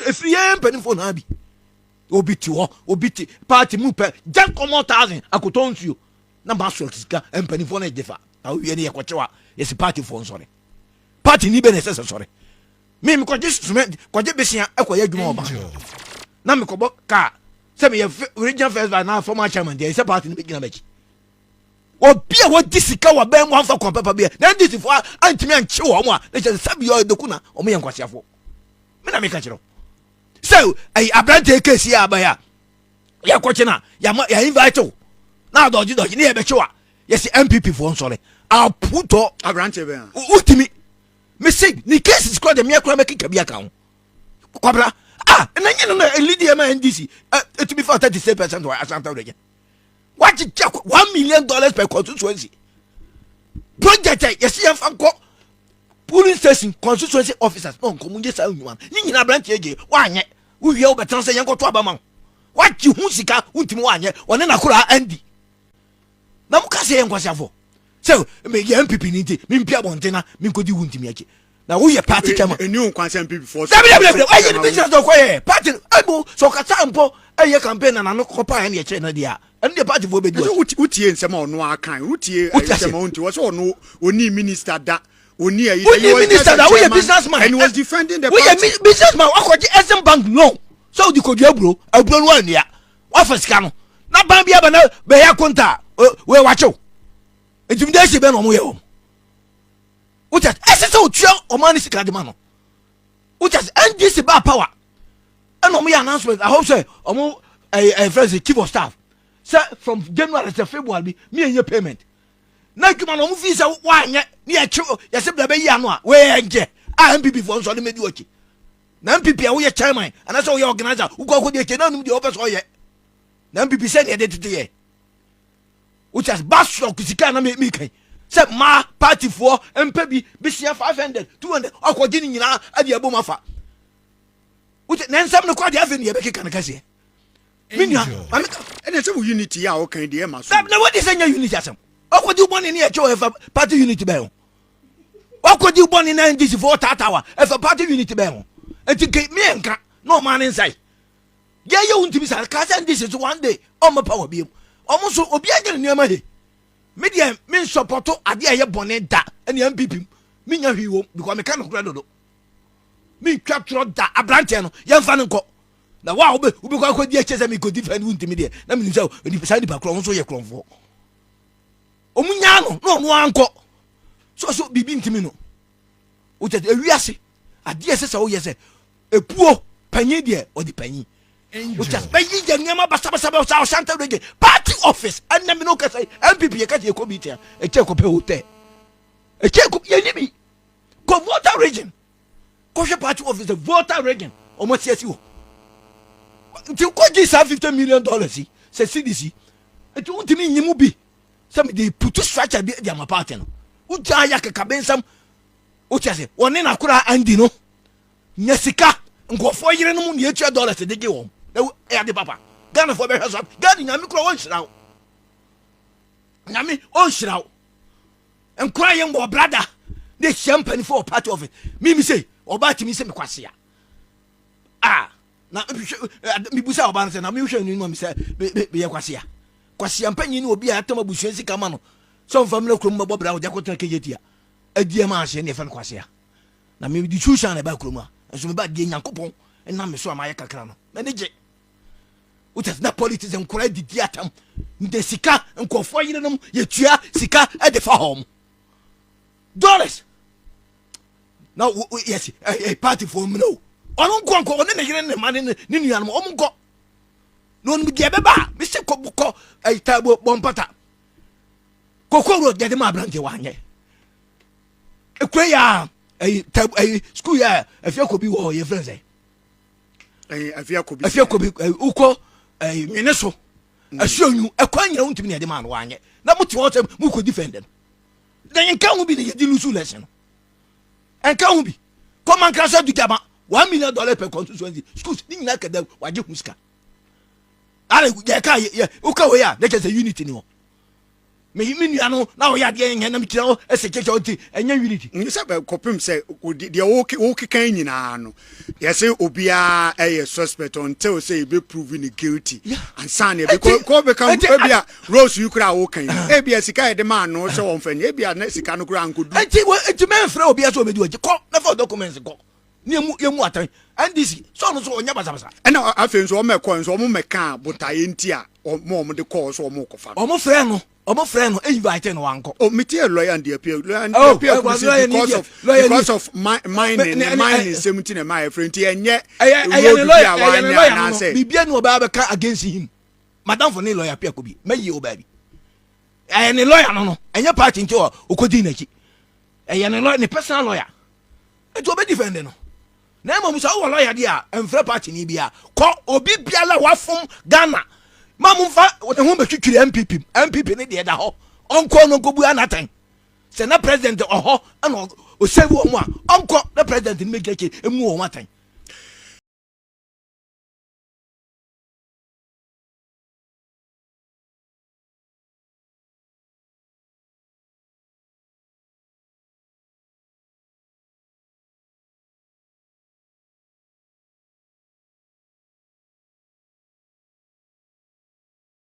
Ɛfiri yɛn mpanimfoɔ naa bi, obi te hɔ, obi te party mu pɛ gya nkɔmɔ thousand akotɔ nsuo na ma sɔ sika mpanimfoɔ no gye fa na wowie no, yɛkɔkyew a yɛsi party foɔ nsɔre. Party ni bɛ na ɛsɛ sɛ sɔre. Me mekɔgye cement, kɔgye besia, ɛkɔyɛ adwuma wɔ ban na mekɔbɔ kaa sɛ meyɛ regional first vice na former chairman deɛ, ɛsɛ party no bɛgyina m'akyi. Obi a wɔdi sika wɔ bɛn mu amfa kwan papa bi na NDC foɔ antumi ankye wɔn a, ne kyerɛ sɛ sɛbi ɔyɛ na wɔn yɛ nkwasiafoɔ. Me na meka kyerɛ sɛ ɛyi aberante kesi a abɛyɛ a yɛkɔkye na yɛama yɛ invite wo na adɔgye dɔgye ne yɛbɛkye wa, yɛsi NPP foɔ nsɔre aputɔ. Aberante bɛn? A wotumi mese ne cases kora de meɛ kora mɛkeka bi aka ho. Kwabra ah, ɛna nyɛ no na ɛlidi ɛma NDC ɛtumi fa 36% wɔ Asante Region. Wagyegye $1 million per constituency project a yɛsi yɛmfa nkɔ polling station, constituency officers na ɔnkɔ mu nye saa nnwuma no ne nyinaa. Aberanteɛ gye woanyɛ, wowie wobɛtena sɛ yɛnkɔto aba ma wo, wagye ho sika, wontumi woanyɛ. Ɔne nakora andi na moka sɛ yɛ nkwasiafoɔ sɛ meyɛ NPP ni nti mempia abɔnten na menkɔdi wo ntumi akyi na woyɛ party chairman. Ɛni wo kwan sɛ NPP foɔ. Dabi, dabi, dabi, ɛyɛ ne business na ɔkɔyɛ party ɛbo sɛ ɔkasa mpo ɛyɛ campaign na nano kɔpa ɛne ɛkyerɛ no deɛ a, ɛno deɛ party foɔ bɛdi. Ɛsɛ wotie nsɛm a ɔno aka, wotie nsɛm a wontie wɔ sɛ ɔno ɔni minister da, ɔni ayi. Woni minister da, woyɛ business man and he was defending the party. Woyɛ business man, wakɔgye Exim Bank loan sɛ wode kɔdua aburo, aburo no woannua, wafa sika no na ban bi aba na bɛyɛ akonta a wei wakyew. Intimidation bɛ na ɔmo yɛ wɔm. Wokyɛ ɛsɛ sɛ otua ɔman no sika de ma no. Wokyɛ sɛ NDC ba power ɛna ɔmo yɛ announcement. I hope sɛ ɔmo ɛyɛ ɛyɛ fɛn sɛ chief of staff sɛ from January sɛ February bi mi yɛ nye payment na adwuma na ɔmo fi sɛ wanyɛ ne yɛ kyew yɛsɛ bɛrɛ bɛyi ano a wɔyɛ nkyɛ a NPP foɔ nso ɔde mɛdi wɔkyi na NPP a woyɛ chairman anaasɛ woyɛ organizer, wokɔ akɔdi akyi na anum deɛ wɔpɛ sɛ ɔyɛ na NPP sɛ neɛ de tete yɛ. Wokyɛ basrɔ sika na mi kan sɛ mmaa partyfoɔ mpɛ bi besia 500, 200 ɔkɔgye ne nyinaa ade abom afa. Wokyɛ ne nsɛm no kɔ adeɛ, afei ne yɛbɛkeka no kɛseɛ, me nua maame. Ɛna sɛ wo unity a wɔkan deɛ ɛma so. Na wɔde sɛ nyɛ unity asɛm, ɔkɔgye bɔne ne yɛkyɛ wɔ ɛfa party unity bɛn ho? Wakɔgye bɔne na NDC foɔ taatawa ɛfa party unity bɛn ho? Nti nke miɛnka na ɔma ne nsae yɛyɛ wo ntumi sa ka sɛ NDC so one day ɔma power biom. Ɔmo nso obiara nyɛ ne nneɛma he. Me deɛ, me nsɔpɔto adeɛ a ɛyɛ bɔne da ɛne NPP menya hwee wom because meka nokorɛ dodo, mentwa torɔ da. Aberanteɛ no yɛmfa no nkɔ na wa wobɛ wobɛkɔ akɔdi akyɛ sɛ mekɔdi fɛ no wontumi deɛ na menim sɛ saa nipa korɔ wo nso yɛ korɔmfoɔ. Ɔmu nyaa no na ɔno ankɔ so so biribi ntumi no. Wokyɛ ewiase adeɛ ɛsɛ sɛ woyɛ sɛ epuo panyin deɛ ɔde panyin. Wokyɛ bɛyi yɛ nneɛma basabasa bɛ sa ɔsanta regye party office. Ɛnna mi n'o kasa NPP yɛ kasa yɛ kɔ meeting a ɛkyɛ kɔpɛ hotel, ɛkyɛ kɔ yɛ ni bi kɔ Volta Region kɔhwɛ party office, Volta Region ɔmo asiasi hɔ. Nti kɔgye saa $50 million yi sɛ cedis yi nti wontumi nyi mu bi sɛ mede putu structure bi de ama party no. Wogyaa yɛ akekabe nsɛm. Wote ase, wɔne nakora andi no nya sika nkɔfoɔ yere no mu ne yɛtua dollars de gye wɔn na ɛyɛ ade papa. Ghanafoɔ bɛhwɛ so. Ghana Nyame kora ɔnhyira wo, Nyame ɔnhyira wo. Nkora yɛ mbɔ brada na ɛhyia mpanimfoɔ wɔ party office. Mimi sɛ ɔbaa tumi sɛ mekwasea a na mebusa ɔbaa no sɛ na mehwɛ no mu sɛ meyɛ kwasea. Kwasea mpanyin ne obi a atam abusua sika ma no sɛ ɔmfa mmra kurom bɛbɔ bra, ɔde akɔtena kɛgye tia adi ɛma ahyɛ ne yɛfɛ no kwasea. Na mede susan na ɛba kurom a nso meba deɛ, Nyankopɔn nam me so a mayɛ kakra no, m'ani gye. Wokyɛ na politics nkora didi atam de sika nkɔfoɔ yerenom yɛtua sika de fa hɔ mo dollars na yɛsi party foɔ mmerɛ o. Ɔno nkɔ nkɔ ɔne ne yere ne ma ne ne nuanom ɔmo nkɔ na ɔnom deɛ ɛbɛba a mesi kɔ kɔ ɛyi taabo bɔmpata koko road yɛde ma aberanteɛ wanyɛ ekura yɛ a ɛyi taabo ɛyi school yɛ a Afia Kobi wɔ hɔ, yɛ fɛn sɛ Afia Kobi. Afia Kobi ɛyi wokɔ ɛyi nwene so asuonyu ɛkwan nyina wontumi ne yɛde maa no wanyɛ na mo te hɔ sɛ mo kɔ defend no na yɛn ka ho bi na yɛde lose election no. Ɛnka ho bi kɔma nkra sɛ dugyama $1 million per constituency schools ne nyinaa kada wagye ho sika ara yɛka yɛ woka wei a na kyerɛ sɛ unity ni hɔ. Me me nua no na ɔyɛ adeɛ nyɛ na mekyerɛ hɔ ɛsɛ kyɛkyɛ nti ɛnyɛ unity. Sɛ kɔpem sɛ deɛ wokeka nyinaa no, yɛsɛ obiara ɛyɛ suspect until sɛ yɛbɛ prove ne guilty ansa na ebi kɔ bɛka. Ebi a Rose yi kura a woka yi, ebi a sika yɛde maa no sɛ wɔn fɛ no, ebi a ne sika no kura nkodu. Nti mɛnfrɛ obiara sɛ obɛdi w'akyi. Kɔ na fa documents kɔ ne emu atan. NDC sɛ ɔno so ɔnyɛ basabasa. Ɛna afei nso wɔn ɛkɔ nso, wɔn mɛka botaeɛ nti a wɔn de kɔɔ so wɔn kɔfa no. Ɔmo frɛ no invite no, wankɔ. Oh, mi tie lawyer Andy Appiah, lawyer Andy Appiah kò sí because of mining ne mining nsɛm ti na ɛma yɛ fɛ nti ɛnyɛ ɛyɛ ne lawyer, ɛyɛ ne lawyer no. Biribi ni ɔbɛn abɛka against him. Madam ne lawyer Appiah Kubi mɛyi o baabi, ɛyɛ ne lawyer no, ɛnyɛ party nti ɔ okodi n'akyi. Ɛyɛ ne lawyer, ne personal lawyer, nti ɔbɛ defend no. Na mmom sɛ wowɔ lawyer deɛ a, ɛmfrɛ party ni bia. Kɔ obi biara wafom Ghana ma momfa ne ho bɛtwitwiri NPP. NPP ne deɛ da hɔ, ɔnkɔ no nkɔbu anatɛn sɛ na president ɔhɔ ɛna ɔsɛbi wɔ mu a, ɔnkɔ na president no mɛgyina akyi emu wɔ wɔn atɛn.